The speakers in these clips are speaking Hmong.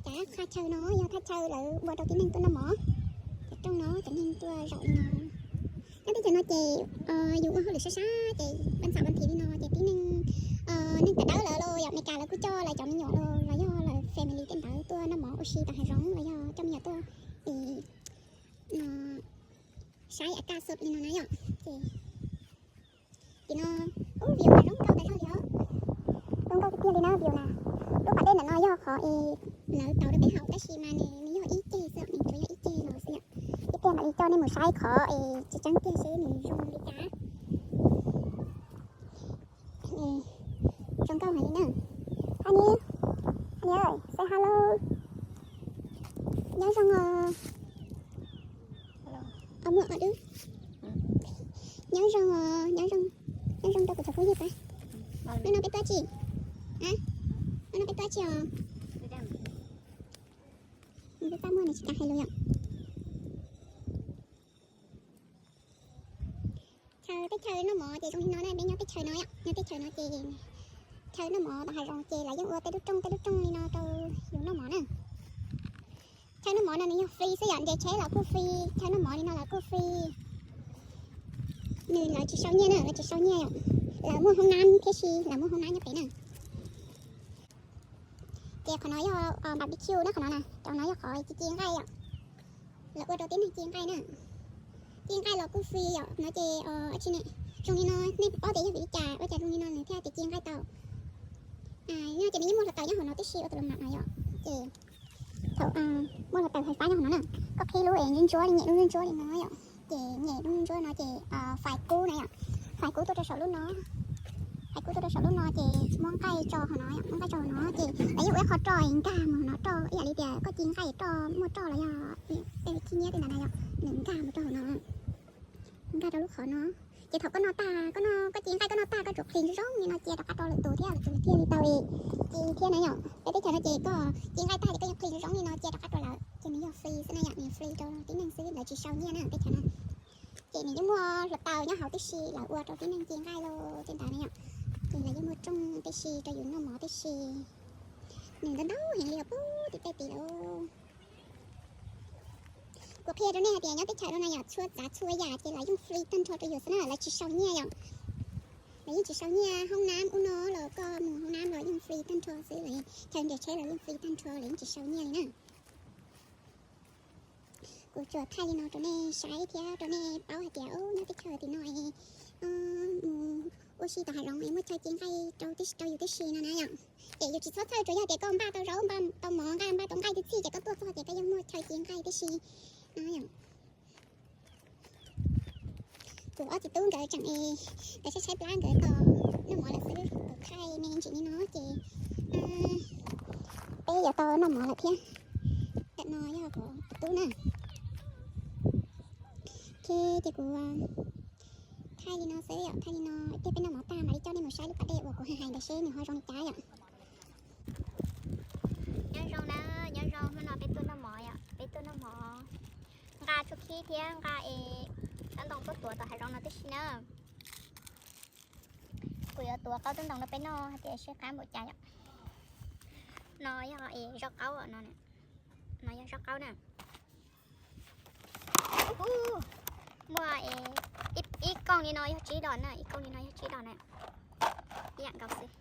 Cov qha chaw no yog thaj chaw lawv ua rau tib neeg tuaj noj mov. Cov rooj no cov neeg tuaj zaum li no. Nyob teb chaws no ces yus ua hauj lwm sab sab ces vaj ntxam vaj nthiv li no ces tib neeg, neeg cov dawb lawv los yog Amelikas lawv kuj coj lawv cov me nyuam los los yog lawv family tej ntawd tuaj noj mov ua si tom hav zoov los yog coj me nyuam tuaj es saib a kaj xwb li no na yom. Ces tim no, ub, view mas zoo nkauj tas zog li os. Zoo nkauj tiag tiag li na view na. Lub pas dej ntawm no yog qhov es lawv tau rau peb haus tab sis mas nws, nws yog ib ceg xwb, nws tsuas yog ib ceg no xwb yom. Ib pliag mam li coj nej mus saib qhov es tseem ceeb tiag seb nws zoo li cas. Zoo nkauj heev li na. Honey, honey ơi, say hello. Nyob zoo os. Os muaj os dub. Nyob zoo os, nyob zoo, nyob zoo rau kuv cov phooj ywg pab. Hnub no peb tuaj tsi? Hnub no peb tuaj tsi os? Peb pab muaj nws tsis kam hais lus yom. Chaw, teb chaws noj mov ces zoo li no na, peb nyob teb chaws no yom, nyob teb chaws no ces chaw noj mov tom hav zoov ces lawv yeej ua tej lub rooj tej lub rooj li no rau yus noj mov na. Chaw noj mov no nws yog free xwb yom, nres tsheb los kuj free, chaw noj mov li no los kuj free. Nws lawv tsis sau nyiaj na, lawv tsis sau nyiaj yom. Lawv muaj hoob nab thiab si, lawv muaj hoob nab nyob pem na. Ces qhov no yog barbecue na, qhov no na, cov no yog qhov ci ci nqaij yom. Lawv ua rau tib neeg ci nqaij na. Ci nqaij los kuj free yom, no ces tsis ne, zoo li no nej puas paub tias yog vim li cas ua cas zoo li no nws thiaj tias ci nqaij tau. Yog ces nws yeej muaj hluav taws nyob hauv no tib si ua tus los mam no yom. Ces thaum muaj hluav taws fais fab nyob hauv no na, koj qhib lub es ntsuab ntsuab li, nyem lub ntsuab ntsuab li no yom. Ces nyem lub ntsuab no ces fais kub na yom, fais kub tuaj rau saum lub no, fais kub tuaj rau saum lub no ces muab nqaij tso hauv no, muab nqaij tso hauv no ces lawv yeej ua ib qho roj nkag mus hauv no, roj ib yam li tias koj ci nqaij roj muaj roj los yog tej khib nyiab tej ntawd na yom, nws nkag mus rau hauv no, nkag rau lub qhov no. Ces thaum koj noj tag, koj noj, koj ci nqaij koj noj tag koj tsuas qhlis zoo zoo li no cia rov qab rau lwm tus thiab lwm tus thiaj li tau li ci thiab na yom. Peb teb chaws no ces koj ci nqaij tag ces koj yeej qhlis zoo zoo li no cia rov qab rau lawm ces nws yog free xwb na yom, nws free rau tib neeg xwb, lawv tsis sau nyiaj na teb chaws no. Ces nws yeej muaj hluav taws nyob hauv tib si, lawv ua rau tib neeg ci nqaij los tej ntawd na yom. Ces lawv yeej muaj rooj tib si rau yus noj mov tib si. Nws ntau ntau heev li os, puag tim tej tid lawm. Kuv qhia rau nej hais tias nyob teb chaws no na yom, txhua tsav txhua yam ces lawv yeej free tag nrho rau yus xwb na, lawv tsis sau nyiaj yom. Lawv yeej tsis sau nyiaj, hoob nab ub no los koj mus hoob nab los yeej free tag nrho xwb, lawv chaw nres tsheb los yeej free tag nrho, lawv yeej tsis sau nyiaj li na. Kuv tsuas thaij li no rau nej saib thiab rau nej paub hais tias nyob teb chaws tim no mus ua si tom hav zoov es muaj chaw ci nqaij rau yus tib si no na yom. Ces yus tsis txhob txhawj tsuas yog tias koj npaj tau zaub, npaj tau mov, nqaij, npaj tau nqaij twb txhij ces koj tuaj txog ces koj yeej muaj chaw ci nqaij tib si no yom. Kuv ob txiv tub nkawd tseem, nkawd saib saib plab nkawd tos noj mov lawm xwb, kuv thaij me ntsis li no ces peb yuav tau noj mov lawm thiab. Tam no yog kuv tus tub na. Ok, ces kuv thaij li no xwb yom, thaij li no tiag peb noj mov tag mam li coj nej mus saib lub pas dej uas kuv hais hais ntawd seb nws ho zoo li cas yom. Nyob zoo na, nyob zoo, hnub no peb tuaj noj mov yom, peb tuaj noj mov. Nqa tshuaj khib thiab nqa es xab ntoo tuaj tuav tom hav zoov no tib si na. Kuv yuav tuav qaub tib ntoos rau peb noj hais tias seb qab npaum cas yom. No yog es zaub qaub no, no yog zaub qaub na. Muaj ib kooj li no yog tsib dos na, ib kooj li no yog tsib dos na. Ib yam nkaus xwb.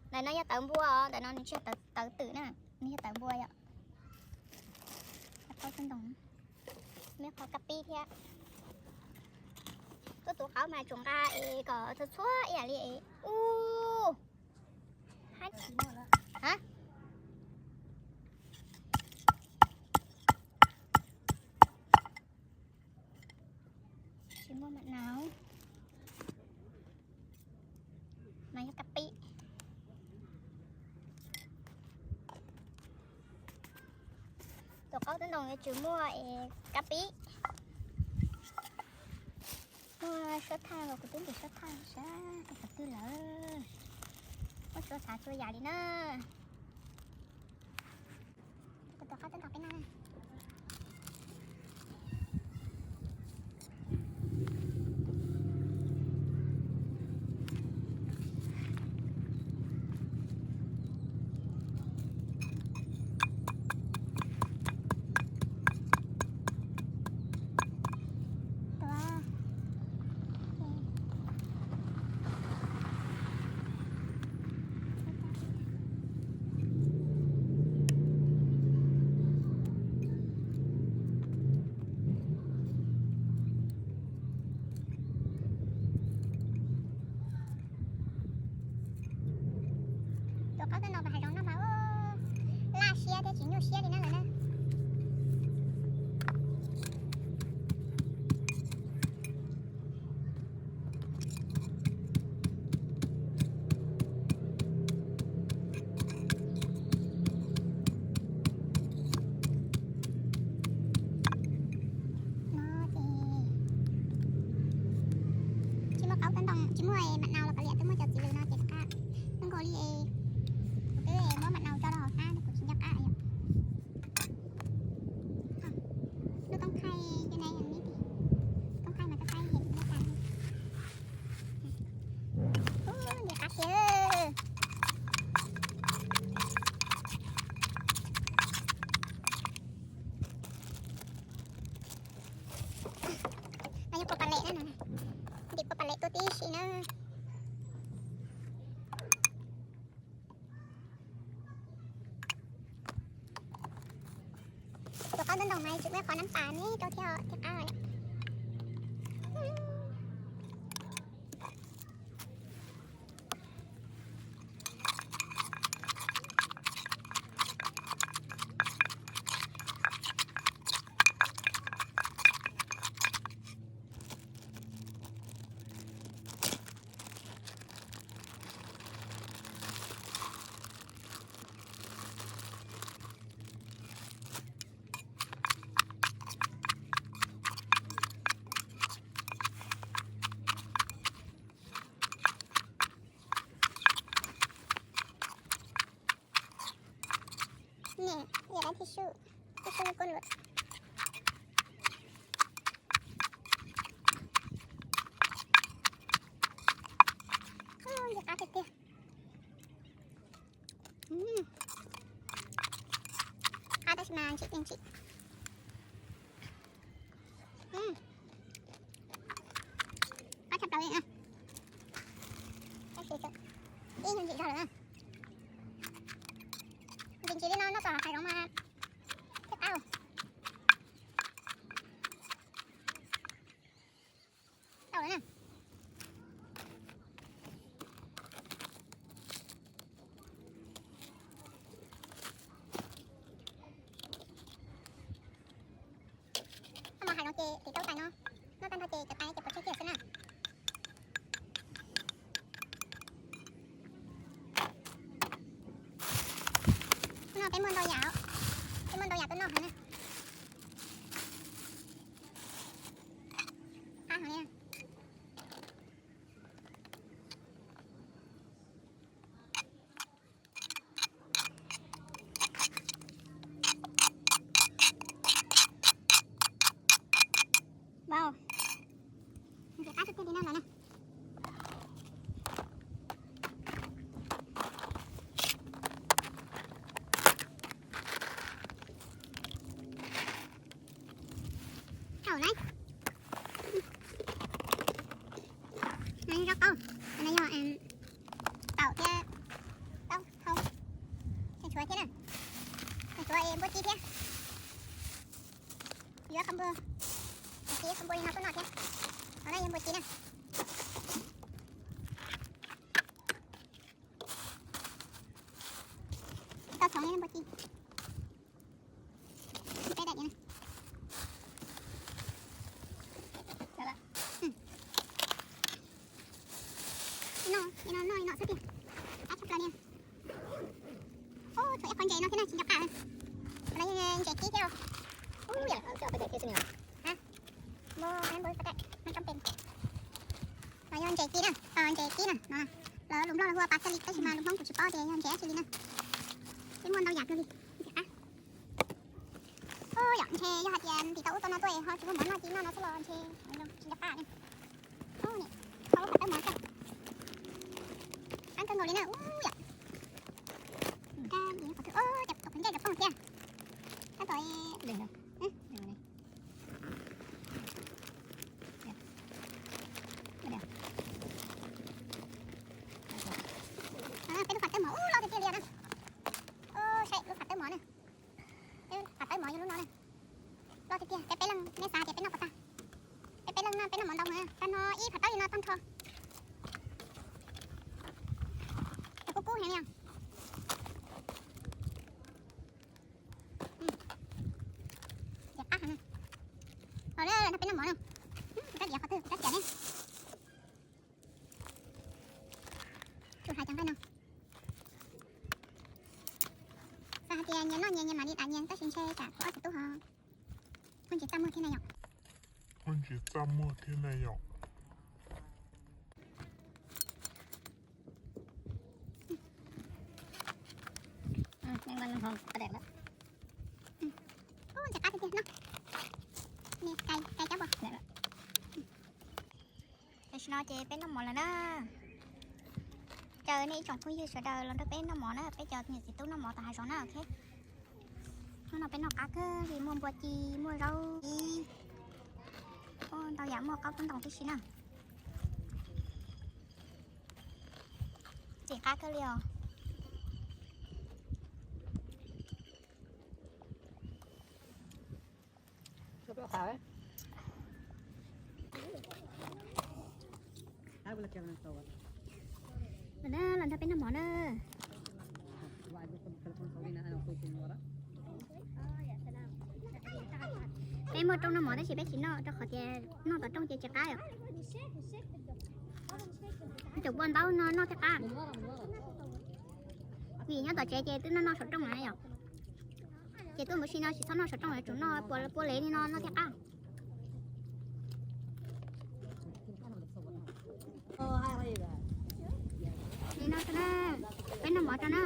Ntawm no yog tawv npua os, ntawm no nws tsis yog tawv twm na, nws yog tawv npua yom. Qaub tib ntoos, muaj qhov kab pib thiab. Tuaj tuav qaub mas tsuas nqa es kom txhua txhua ib yam li es ub. Tsis muaj mam nau, mas yog kab pib. Tuav qaub tib ntoos yuav tsum muaj es kab pib. Muaj suab thaj los kuv twb ntim suab thaj sab qhov twg lawm. Muaj txhua tsav txhua yam li na. Kuv tuav qaub tib ntoos peb noj. Ntoo ntoo mas tsis muaj qhov nab pas ne rau thiab thiab qab. Niam, yam dab thiab su, thiab su kua luam. Ntxim qab tiag tiag. Qab tab sis mas ntsim tiag ntsim. Qab tshaj plaws li. Tab sis ib nyuag ntsim zog lawm. Ntsim ntsim li no noj tom hav zoov mas thiaj qab. Tau lawm na. Koj mov hais no ces tiv rau tais no, noj tag nrho ces cov tais ces pov tseg kiag xwb na. Hnub no peb muaj ntau yam, peb muaj ntau yam tuaj noj heev na. Qab heev li. Wow, ntxim qab tiag tiag li no lawm na. Thaum na, no yog zaub qaub, no yog taum thiab taub hau, tshuav thiab na, tshuav npua ci thiab. Yuav qhov npua, qhov npua li no tuaj noj thiab. Qhov no yog npua ci na. Tau txhoov li npua ci. Peb daim no. No, no, no xwb tiag. Qab tshaj plaws li. Ub, tshuav ib qho ntses no thiab na tsis nco qab. Qhov no yog ntses kib thiab. Ub, yam no coj peb daim thiab xwb na. Muab peb npua peb daim no coj pem. No yog ntses kib na, ntses kib na, lawv lus Nplog lawv hu ua pas xas lis tab sis mas lus Hmoob kuv tsis paub tias yog ntses dab tsi li na. Peb muaj ntau yam kawg li, ntxim qab. Ub, yam ntshe yog hais tias tim tau ub tau no tuaj ho tsis muaj mov noj ces noj no xwb los ntshe tsis nco qab ne. Ub, niam, qhov lub qhov tawb mov xwb. Qab kawg nkaus li na, ub yam. Ces qhov twg, ub, ces tus qhov ncaj cov phooj thiab. Tab tom Peb lub qhov tawb mov ub loj tiag tiag li na. Saib lub qhov tawb mov na. Peb qhov tawb mov yog lub no na. Loj tiag tiag, peb peb leeg nej xav hais tias peb noj puas tag. Peb peb leeg no peb noj mov ntau heev, tag no ib qhov tawb li no tag nrho. Cov kub kub heev li os. Diav qab heev. Los na, peb noj mov na. Kuv rab diav qhov twg, kuv rab diav ne. Tsum hais cov nqaij no. Xav hais tias nyias noj nyias, nyias mam li dav nyias tab sis ntshe tsam kuv ob txiv tub ho muaj ntsis txaj muag thiab na yom. Muaj ntsis txaj muag thiab na yom. Ntxim qab tiag tiag no. Cais cov pom. Tam sim no ces peb noj mov lawm na. Caw nej ib tsoom phooj ywg sawv daws los nrog peb noj mov na, peb cov niam txiv tub noj mov tom hav zoov na, ok. Hnub no peb noj qab kawg li, muaj npua ci, muaj zaub ib, ntau yam, muaj qaub tub ntoo tib si na. Ntxim qab kawg li os. Los na, los nrog peb noj mov na. Peb muaj rooj noj mov tab sis peb tsis noj rau qhov tias noj tom rooj ces tsis qab os. Cov pua ntaub no noj thiaj qab. Vim nyob tom tsev ces twb noj noj saum rooj na yom. Ces tuaj mus sim no tsis txhob noj saum rooj, tsuas noj pua lev li no noj thiaj qab. Li no xwb na, peb noj mov tso na.